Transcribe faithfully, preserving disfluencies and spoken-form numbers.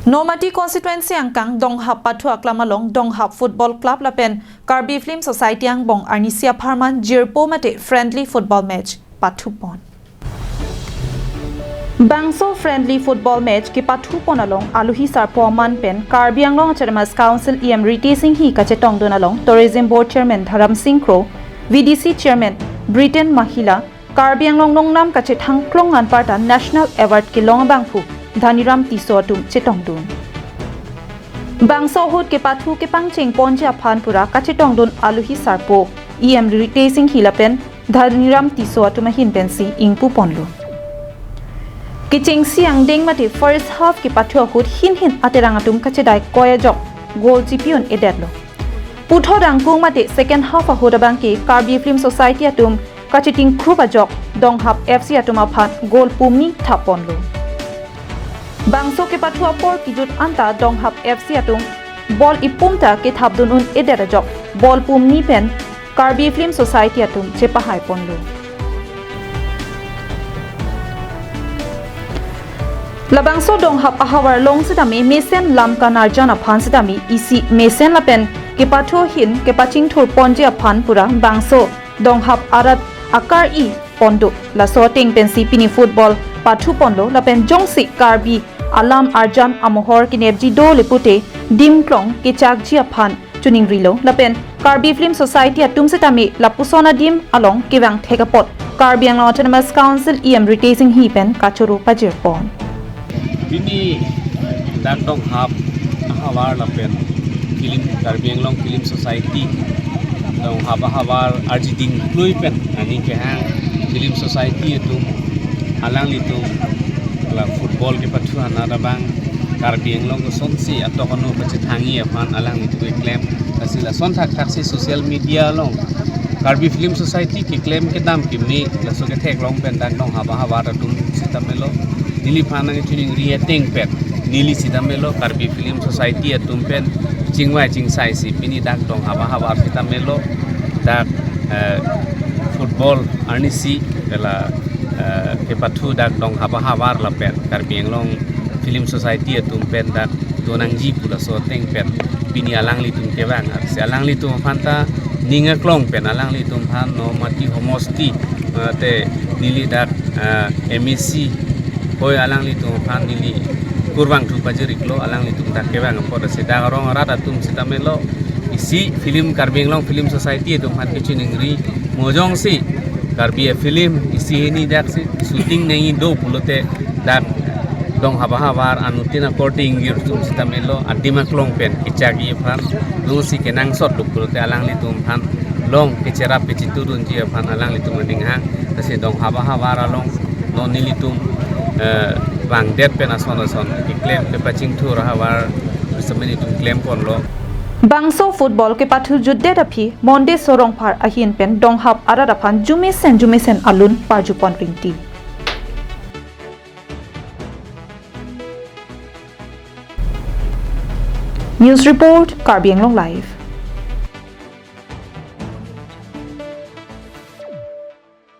Nomati constituency angkang Donghap pathu aklam along Donghap Football Club lapen Karbi Film Society angbong arnisi apharman jirpo mate friendly football match pathupon. Bangso friendly football match kepathupon along aluhi sarpo aman pen Karbi Anglong Autonomous Council E M Ritesh Enghi kachetongdun along Tourism Board Chairman Dharam Singh Kro, V D C Chairman Britain Mahila, Karbi Anglong nongnam kachethang klong anparta National Award kelong abangphu Dhaniram Tisso atum chetongdun. Bangso ahut kepathu kepangcheng ponji aphan pura kachetongdun aluhi sarpo E M Ritesh Enghi lapen Dhaniram Tisso atum ahin pensi ingpuponlo. Kechengsi angdeng mate first half kepathu ahut hin hin aterang atum kachedai koi ajok goal chipi un-edetlo. Puthot angkung mate second half ahut abangke Karbi Film Society atum kachitingkrup ajok Donghap F C atum aphan goal pumni thapponlo. Bangso kepathu apor kijut anta Donghap F C atum ball ipum ta kethapdun un-edet ajok ball pumni pen Karbi Film Society atum chepahaiponlo. Labangso Donghap ahavar along sitame mesen lam kanarjan aphan sitame isi mesen lapen kepathu ahin kepachingthur ponji aphan pura bangso Donghap arat akar-i pondo. Laso ateng pensi pini football pathuponlo lapen jongsi Karbi alam arjan amohor kenepji do le pute dim klong kechakji aphan choningrilo lapen Karbi Film Society atum sitame lapuson adim along kevang thek apot Karbi Anglong Autonomous Council E M Ritesh Enghi pen kachoro pajirpon. Pini dak Donghap ahavar lapen film Karbi Anglong Film Society, Donghap ahavar arjiding klui pen ani kehang film society atum alanglitum la football kepathu anat abang Karbi Anglong kosonsi atok anu pachethangji aphan alanglitum keklem. Lasi lason thakthak si social media along Karbi Film Society keklem kedam keme laso ketheklong pen dak Donghap ahavar atum sitamelo. Neliphan nangchiningri ateng pen neli sitamelo Karbi Film Society atum pen chingvai chingsai si pini dak Donghap ahavar sitamelo. Dak, eh, football arnisi la, eh, kepathu dak Donghap ahavar lapen Karbi Anglong Film Society atum pen dak donangji pu laso ateng pen pini alanglitum kevang. Arsi alanglitum aphan ta ning aklong pen alanglitum aphan Nomati homosti, eh, te neli dak, eh, M A C hoi alanglitum aphan neli kurvangthu pajir-iklo, alanglitum dak kevang apot. Arsi dak arong arat atum sitamelo isi film Karbi Anglong Film Society atum aphan kachiningri, mo jongsi Karbi a-film isi hini dak si shooting nangji do pulote dak Donghap ahavar anuttin akorte ingjir atum sitamelo adim aklong pen kechakji aphan, jongsi kenangsot do pulote alanglitum aphan long kecherap kechitudunji aphan alanglitum aning hang. Lasi Donghap ahavar along non nelitum, eh, vangdet pen ason ason keklem kepachingthur ahavar sitame nelitum klemponlo. Bangso football kepathu jutdet aphi Monday Sorongphar ahin pen Donghap arat aphan jumesen jumesen alun parjupon rinti. News report, Karbi Anglong Live.